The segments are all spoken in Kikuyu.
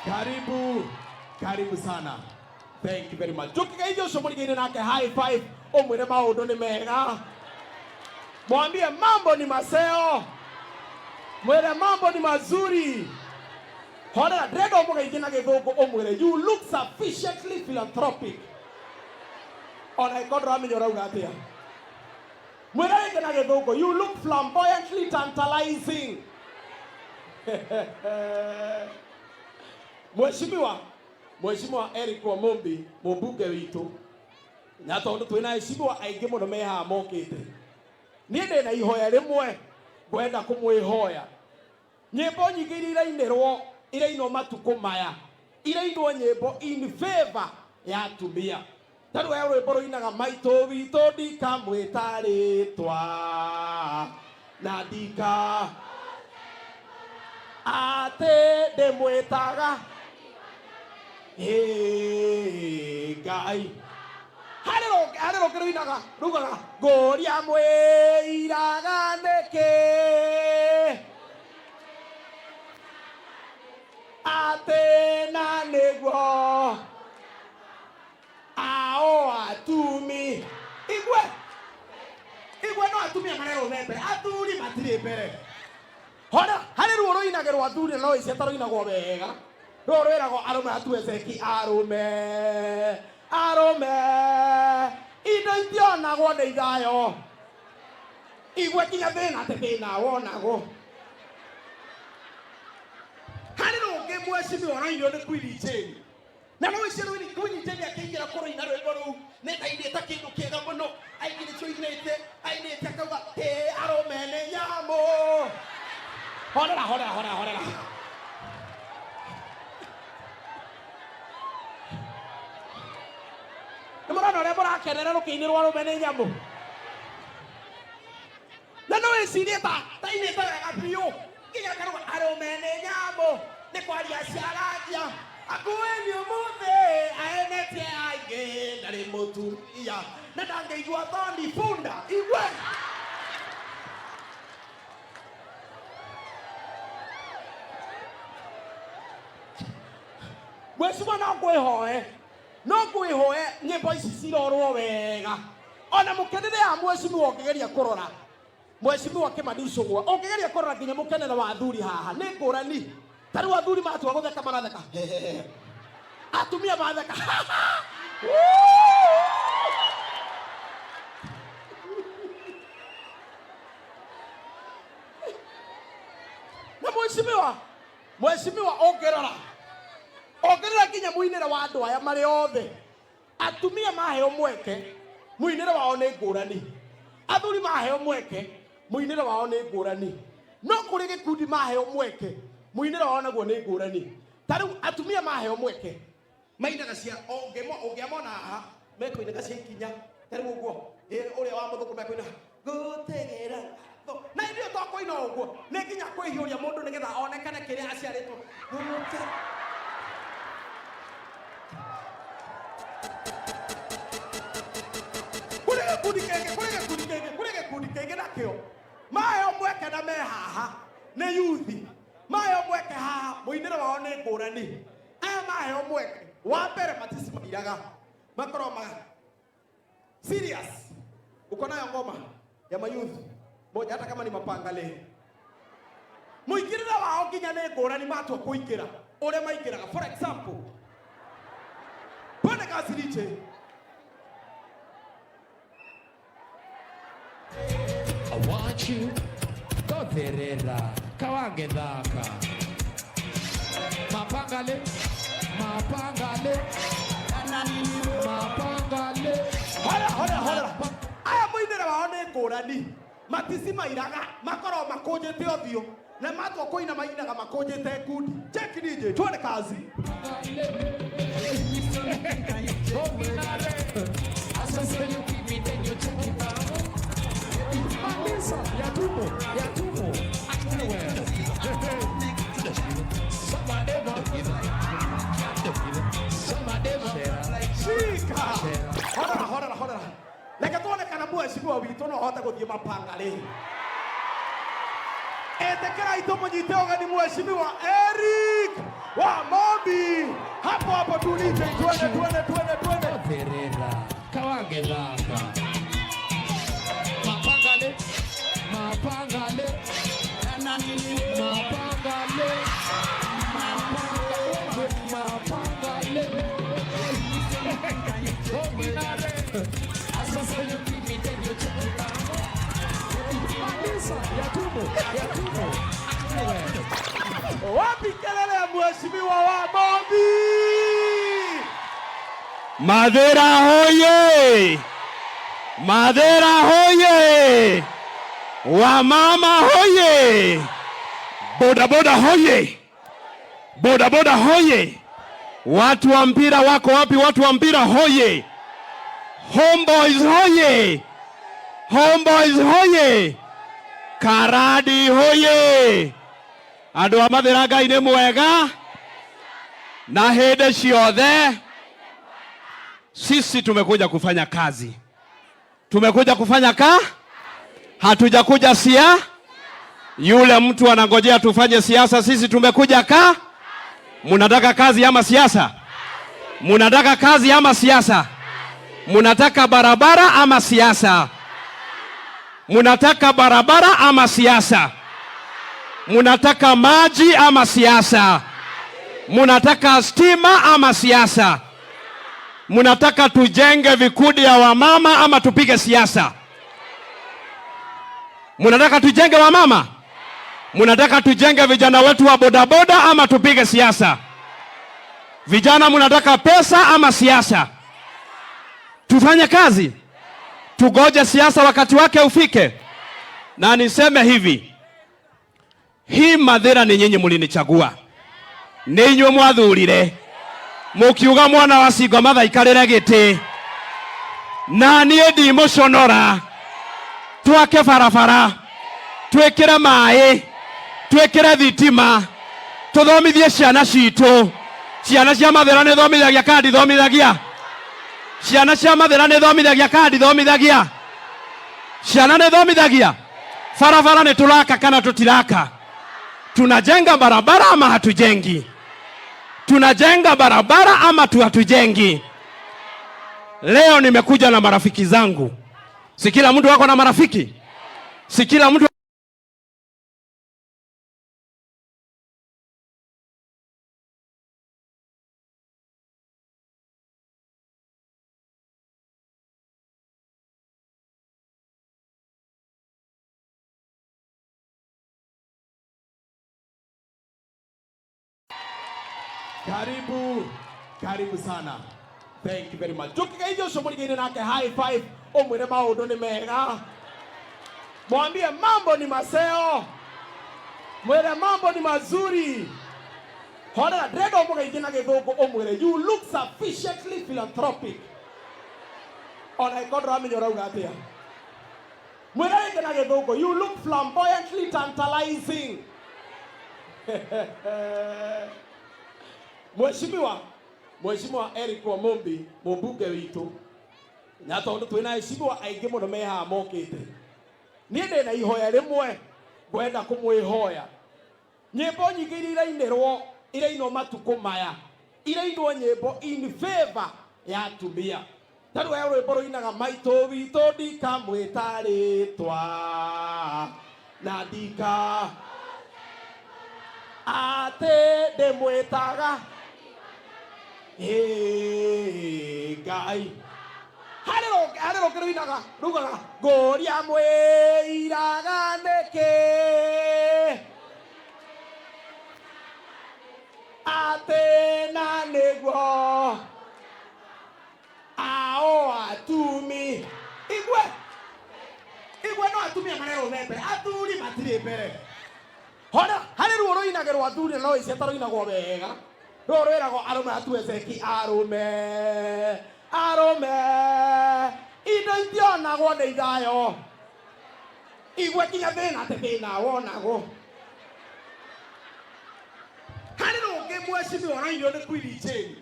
Karibu, karibu sana. Thank you very much. Tukigeithia ũcio mũrigaine nake high five, ũmwĩre maũndũ nĩ mega. Mwambie mambo ni maseo. Mwĩre mambo ni mazuri. Horera, ndĩrenda ũmũgeithie na gĩthũngũ ũmwĩre you look sufficiently philanthropic. Ona ĩkorwo ndũramenya ũrauga atĩa. Mwĩre rĩngĩ na gĩthũngũ you look flamboyantly tantalizing. Mheshimiwa, Mheshimiwa Eric Wamumbi mũmbunge witũ, na tondũ twĩna heshimiwa aingĩ mũno me haha mokĩte, niĩ ndĩna ihoya rĩmwe ngwenda kũmwĩhoya. Nyĩmbo nyingĩ iria irainĩrwo irainwo matukũ maya irainwo nyĩmbo in favor ya atumia. Ta rĩu he rwĩmbo rũinaga maitũ witũ ndikamwĩta rĩtwa na ndika atĩ ndĩmwĩtaga ĩĩ Ngai. Harĩ rũngĩ harĩ rũngĩ rũinaga rugaga ngũria mwĩiraga nĩkĩ atĩ na nĩguo ao atumi igwe igwe no atumia marerwo me mbere athuri matirĩ mbere hora harĩ ruo rũinagĩrwo athuri na no ici atarũinagwo wega ruo rwĩragwo arũme atuezeki arũme arũme indo itionagwo nĩ ithayo igwe nginya thĩna atĩ thĩna wonagwo harĩ rũngĩ mwecimiwa ũrainio nĩ Queen Jane na no icio rwini Queen Jane akĩingĩra kũrũina rwĩmbo rũu nĩ tainĩte kĩndũ kĩega mũno aingĩrĩtio ainĩte ainĩte akauga ĩ arũme nĩ nyamũ horera horera horera horera nĩ mũrona ũrĩa mũrakenera rũkĩinĩrwo arũme nĩ nyamũ na no wĩcirie ta tainĩte wega biũ nginya akaruga arũme nĩ nyamũ nĩ kwaria ciaragia akuĩni ũmũthĩ aenetie aingĩ ndarĩ mũtumia na ndangĩigua thoni bunda igwe Mheshimiwa no ngwĩhoe no ngwĩhoe nyĩmbo ici cirorwo wega ona mũkenere ya mheshimiwa ũngĩgeria kũrora mheshimiwa Kĩmani Icũgwa ũngĩgeria kũrora nginya mũkenere wa athuri haha nĩ ngũrani ta rĩu athuri matua gũtheka maratheka atumia matheka na mheshimiwa Mheshimiwa ũngĩrora ũngĩrora nginya mũinĩre wa andũ aya marĩ othe atumia maheo mweke mũinĩre wao nĩ ngũrani athuri maheo mweke mũinĩre wao nĩ ngũrani no kũrĩ gĩkundi maheo mweke mũinĩre wao naguo nĩ ngũrani ta rĩu atumia maheo mweke mainaga cia ũngĩamona haha mekũinaga cia ikinya ta rĩu ũguo ĩ, ũrĩa wa mũthũngũ mekũina gũtegera ngatho na ithuĩ to kũina ũguo nĩ nginya kwĩhiũria mũndũ nĩgetha onekane kĩrĩa aciarĩtwo gũte kũrĩ gĩkundi kĩngĩ kũrĩ gĩkundi kĩngĩ kũrĩ gĩkundi kĩngĩ nakĩo maheo mweke na me haha nĩ yuthi maheo mweke haha mũinĩre wao nĩ ngũrani aya maheo mweke wa mbere maticimairaga makorwo ma serious uko nayo ngoma ya mayouth moja hata kama ni mapangale muingirire wao nginya nĩ ngũrani matua kũingĩra ũrĩa maingĩraga for example twende kazi DJ I want you Gotherera Kawangethaka Mapangale Mapangale Mapangale Hora, hora, hora. Aya mũinĩre wao nĩ ngũrani maticimairaga makoragwo makũnjĩte ũthiũ na matua kũina mainaga makũnjĩte ngundi check DJ twende kazi Ya tumbo, ya tumbo. Shika. Horera, horera, horera. Reke tuone kana mheshimiwa witũ no ahote gũthiĩ mapanga rĩ. Ĩtĩkĩrai tũmũnyite ũgeni mheshimiwa Eric wa Mombi. Hapo tu DJ, twende twende twende twende. Totherera kawangethaka. Mapangale, mapangale, mapangale, mapangale, mapangale. Ominare. Malisa ya tumbo, ya tumbo. Wewe. Wapi kelele ya mheshimiwa wa Bombi? Mathira hoye! Mathira hoye! Wamama hoye! Boda boda hoye! Boda boda hoye! Watu wa mpira wako wapi? Watu wa mpira hoye! Homeboys hoye! Homeboys hoye! Karadi hoye! Andũ a Mathira, Ngai nĩ mwega na hĩndĩ ciothe. Sisi tumekuja kufanya kazi, tumekuja kufanya hatujakuja sia. Yule mtu anangojea tufanye siasa, sisi tumekuja ka. Munataka kazi ama siasa? Munataka kazi ama siasa? Munataka barabara ama siasa? Munataka barabara ama siasa? Munataka maji ama siasa? Munataka stima ama siasa? Munataka tujenge vikundi ya wamama ama tupige siasa? Munataka tujenge wamama? Munataka tujenge vijana wetu wa bodaboda ama tupige siasa? Vijana munataka pesa ama siasa? Tufanye kazi, tugoje siasa wakati wake ufike. Na niseme hivi, hii Mathira ni nyinyi mulinichagua, ni inyuĩ mwathurire mukiuga mwana wa Cingo Matha aikarĩre gĩtĩ, na niĩ ndimũconora. Twake barabara, twĩkĩre maĩ, twĩkĩre thitima, tũthomithie ciana citũ. Ciana cia Mathira nĩ thomithagia kana ndithomithagia? Ciana cia Mathira nĩ thomithagia kana ndithomithagia? Ciana nĩ thomithagia? Barabara nĩ tũraka kana tũtiraka? Tunajenga barabara ama hatujengi? Tunajenga barabara ama tu hatujengi? Leo nimekuja na marafiki zangu. Si kila mtu wako na marafiki? Si kila mtu Karibu, karibu sana. Thank you very much. Tukigeithia ũcio mũrigaine nake high five, ũmwĩre maũndũ nĩ mega. Mwambie mambo ni maseo. Mwĩre mambo ni mazuri. Horera, ndĩrenda ũmũgeithie na gĩthũngũ, ũmwĩre you look sufficiently philanthropic. Ona ĩkorwo ndũramenya ũrauga atĩa. Mwĩre rĩngĩ na gĩthũngũ, you look flamboyantly tantalizing. Mheshimiwa, Mheshimiwa Eric Wamumbi, mũmbunge witũ, na tondũ twĩna heshimiwa aingĩ mũno me haha mokĩte, niĩ ndĩna ihoya rĩmwe ngwenda kũmwĩhoya. Nyĩmbo nyingĩ iria irainĩrwo, irainwo matukũ maya, irainwo nyĩmbo in favor ya atumia. Ta rĩu he rwĩmbo rũinaga, maitũ witũ ndikamwĩta rĩtwa na ndika atĩ ndĩmwĩtaga ĩ Ngai. Harĩ rũngĩ, harĩ rũngĩ rũinaga rugaga, ngũria mwĩiraga nĩkĩ atĩ na nĩguo ao atumi igwe igwe. No atumia marerwo me mbere, athuri matirĩ mbere. Hora harĩ ruo rũinagĩrwo athuri na no ici rũinagwo wega, rũu rwĩragwo arũme atueceki, arũme arũme indo itionagwo nĩ ithayo igwe nginya thĩna atĩ thĩna wonagwo. Harĩ rũngĩ mheshimiwa ũrainio nĩ Queen Jane,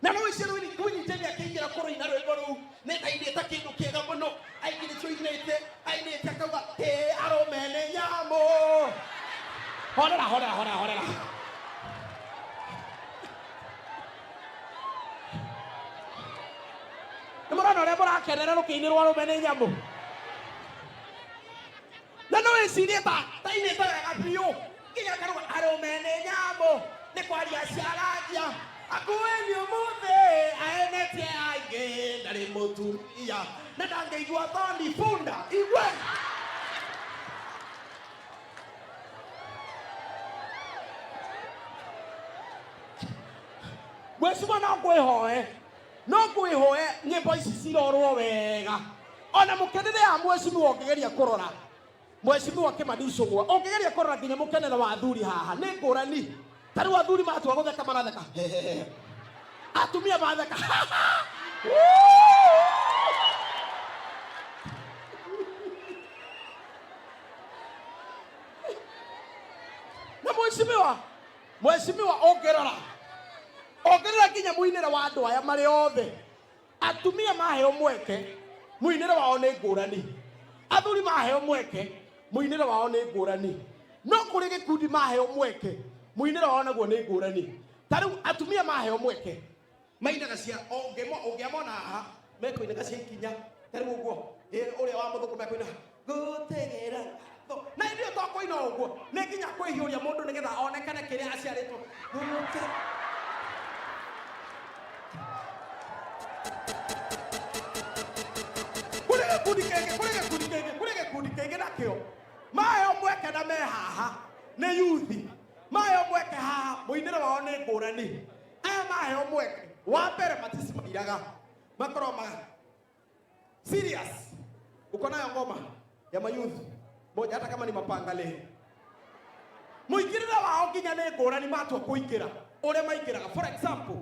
na no icio Queen Jane akĩingĩra kũrũina rwĩmbo rũu nĩ tainĩte kĩndũ kĩega mũno, aingĩrĩtio ainĩte ainĩte akauga ĩ arũme nĩ nyamũ. Horera, horera, horera, horera. Nĩ mũrona ũrĩa mũrakenera rũkĩinĩrwo arũme nĩ nyamũ. Na no wĩcirie ta tainĩte wega biũ nginya karuga arũme nĩ nyamũ nĩ kwaria ciarangia akuĩni ũmũthĩ aenetie aingĩ ndarĩ mũtumia na ndangĩigua thoni bunda igwe. Mheshimiwa, no ngwĩhoe no ngwĩhoe nyĩmbo ici cirorwo wega ona mũkenere ya mheshimiwa ũngĩgeria kũrora mheshimiwa Kimani Ichung'wa ũngĩgeria kũrora nginya mũkenere wa athuri haha nĩ ngũrani. Ta rĩu athuri matua gũtheka maratheka atumia matheka. Na mheshimiwa mheshimiwa ũngĩrora ũngĩrora nginya mũinĩre wa andũ aya marĩ othe atumia maheo mweke mũinĩre wao nĩ ngũrani, athuri maheo mweke mũinĩre wao nĩ ngũrani, no kũrĩ gĩkundi maheo mweke mũinĩre wao naguo nĩ ngũrani. Ta rĩu atumia maheo mweke mainaga cia ũngĩamona haha mekũinaga cia ikinya. Ta rĩu ũguo ũrĩa wa mũthũngũ mekũina gũtegera na ithuĩ to kũina ũguo nĩ nginya kwĩhiũria mũndũ nĩgetha onekane kĩrĩa aciarĩtwo. Kũrĩ gĩkundi kĩngĩ kũrĩ gĩkundi kĩngĩ kũrĩ gĩkundi kĩngĩ nakĩo maheo mweke na me haha nĩ yuthi maheo mweke haha mũinĩre wao nĩ ngũrani. Aya maheo mweke wa mbere maticimairaga makorwo ma serious. Uko nayo ngoma ya mayuthi moja hata kama ni mapangale mũingĩrĩre wao nginya nĩ ngũrani matua kũingĩra ũrĩa maingĩraga. For example,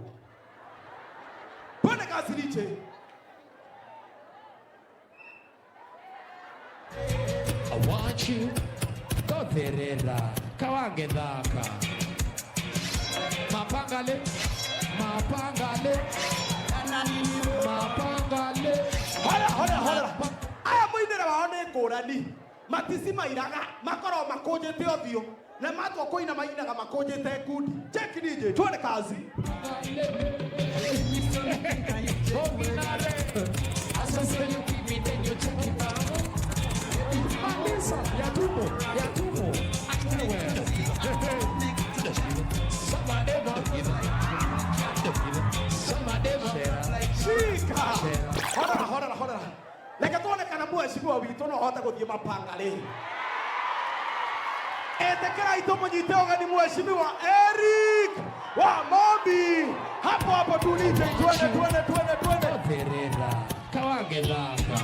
twende kazi DJ. I want you Gotherera Kawangethaka Mapangale Mapangale Mapangale. Hora hora hora aya mũinĩre wao nĩ ngũrani maticimairaga makorwo makũnjĩte ũthiũ na matua kũina mainaga makũnjĩte ngundi. Check DJ, twende kazi. Malisa ya tumbo ya tumbo. Shika. Horera horera horera reke tuone kana mheshimiwa witũ no ahote gũthiĩ mapanga rĩ. Ĩtĩkĩrai tũmũnyite ũgeni mheshimiwa Eric Wamombi. Hapo hapo tu DJ, twende twende twende twende. Gotherera Kawangethaka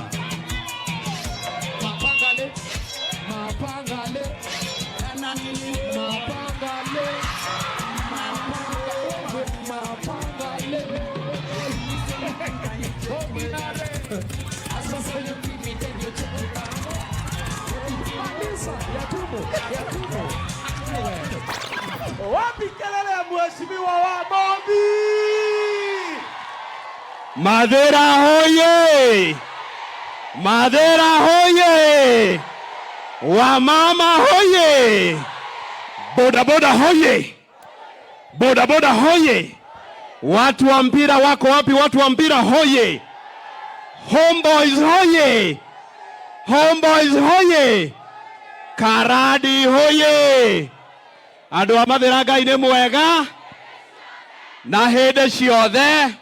Mapangale Mapangale Mapangale Mapangale. Malisa ya tumbo ya tumbo. Wapi kelele ya mheshimiwa Wamombi? Mathira hoye! Mathira hoye! Wamama hoye! Boda boda hoye! Boda boda hoye! Watu wa mpira wako wapi? Watu wa mpira hoye! Homeboys hoye! Homeboys hoye! Karadi hoye! Andũ a Mathira Ngai nĩ mwega na hĩndĩ ciothe.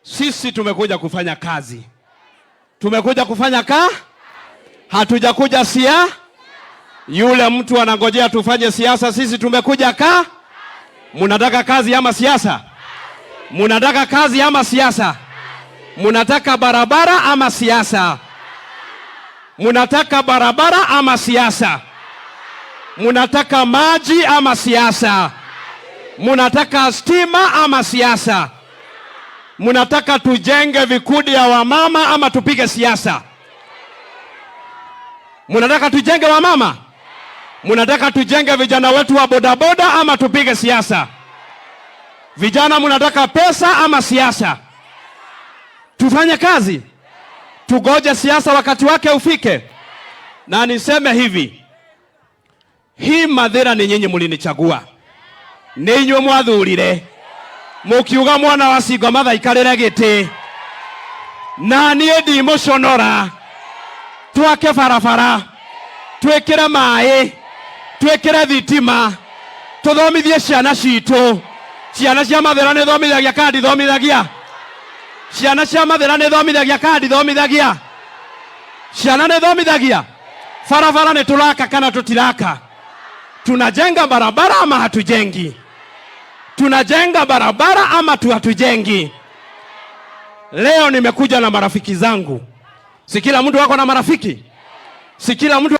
Sisi tumekuja kufanya kazi, tumekuja kufanya ka, hatujakuja sia. Yule mtu anangojea tufanye siasa, sisi tumekuja ka. Munataka kazi ama siasa? Munataka kazi ama siasa? Munataka barabara ama siasa? Munataka barabara ama siasa? Munataka maji ama siasa? Munataka stima ama siasa? Munataka tujenge vikundi ya wamama ama tupige siasa? Munataka tujenge wamama? Munataka tujenge vijana wetu wa bodaboda ama tupige siasa? Vijana munataka pesa ama siasa? Tufanye kazi, tugoje siasa wakati wake ufike. Na niseme hivi, hii Mathira ni nyinyi mulinichagua, ni inyuĩ mwathurire mukiuga mwana wa Singo Matha aikarĩre gĩtĩ. Na niĩ ndimũconora. Twake barabara, twĩkĩre maĩ, twĩkĩre thitima, tũthomithie ciana citũ. Ciana cia Mathĩra nĩ thomithagia kana ndithomithagia? Ciana cia Mathĩra nĩ thomithagia kana ndithomithagia? Ciana nĩ thomithagia? Barabara nĩ tũraka kana tũtiraka? Tunajenga barabara ama hatujengi? Tunajenga barabara ama tu hatujengi? Leo nimekuja na marafiki zangu. Si kila mtu wako na marafiki? Si kila mtu